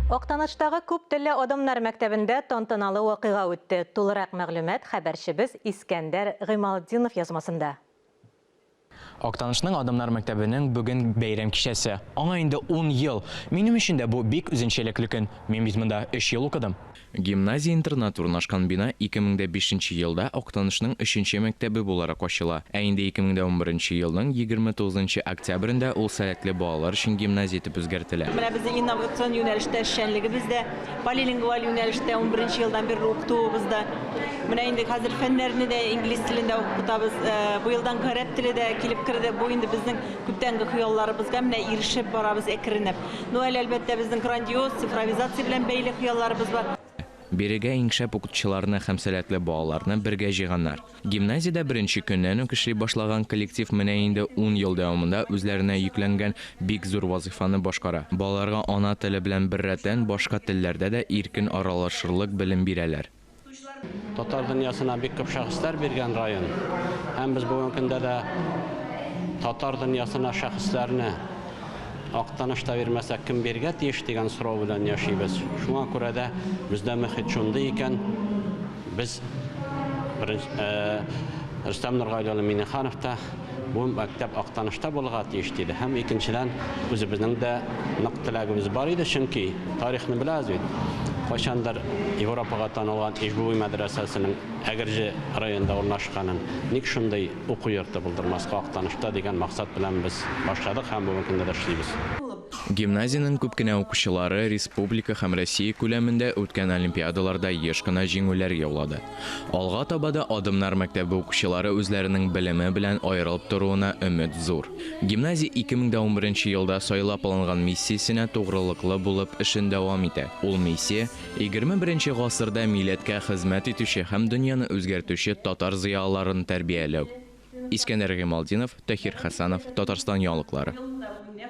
Актаныштагы күп телле Адымнар мәктәбендә тантаналы вакыйга үтте. Тулырак мәгълүмат хәбәрчебез Искәндәр Гыймалтдинов язмасында. Актанышның Адымнар мәктәбенең бүген бәйрәм кичәсе. Аңа инде ун ел. Минем өчен дә бу бик үзенчәлекле көн. Мин бит монда өч ел укыдым. Гимназия-интернат урнашкан бина 2005 нче елда Актанышның өченче мәктәбе буларак ачыла, ә инде 2011 нче елның 29 нчы октябрендә ул сәләтле балалар өчен гимназия итеп үзгәртелә. Менә безнең инновацион юнәлештә эшчәнлегебез дә, полилингваль юнәлештә унберенче елдан бирле укытуыбыз да. Менә инде хәзер фәннәрне дә инглиз телендә укытабыз. Быелдан гарәп теле дә килеп керде. Бу инде безнең күптәнге хыялларыбызга менә ирешеп барабыз әкренләп. Ну, әле, әлбәттә, безнең грандиоз цифровизация белән бәйле хыялларыбыз бар. Бирегә иң шәп укытучыларны һәм сәләтле балаларны бергә җыйганнар. Гимназиядә беренче көннән үк эшли башлаган коллектив менә инде ун ел дәвамында үзләренә йөкләнгән бик зур вазыйфаны башкара. Балаларга ана теле белән беррәттән башка телләрдә дә иркен аралашырлык белем бирәләр. Татар дөньясына бик күп шәхесләр биргән район. Һәм без бүгенге көндә дә татар дөньясына шәхесләрне Актанышта бирмәсәк, кем бирергә тиеш дигән сорау белән яшибез. Шуңа күрә дә бездә мөхит шундый икән, без Рөстәм Нургали улы Миңнеханов та Бу мәктәп Актанышта булырга тиеш, диде. Һәм икенчедән, үзебезнең дә нык теләгебез бар иде, чөнки тарихны беләбез бит. Кайчандыр Европага танылган Ижбуй мәдрәсәсенең Әгерҗе районында урнашканын, ник шундый уку йорты булдырмаска Актанышта дигән максат белән без башладык һәм бүгенге көндә дә эшлибез. Гимназиянең күп кенә укучылары республика һәм Россия күләмендә үткән олимпиадаларда еш кына җиңүләр яулады. Алга таба да Адымнар мәктәбе укучылары үзләренең белеме белән аерылып торуына өмет зур. Гимназия 2011 нче елда сайлап алынган миссиясенә тугрылыклы булып эшен дәвам итә. Ул миссия, 21 нче гасырда милләткә хезмәт итүче һәм дөньяны үзгәртүче татар зыялыларын тәрбияләү. Искәндәр Гыймалтдинов, Таһир Хәсәнов, Татарстан яңалыклары.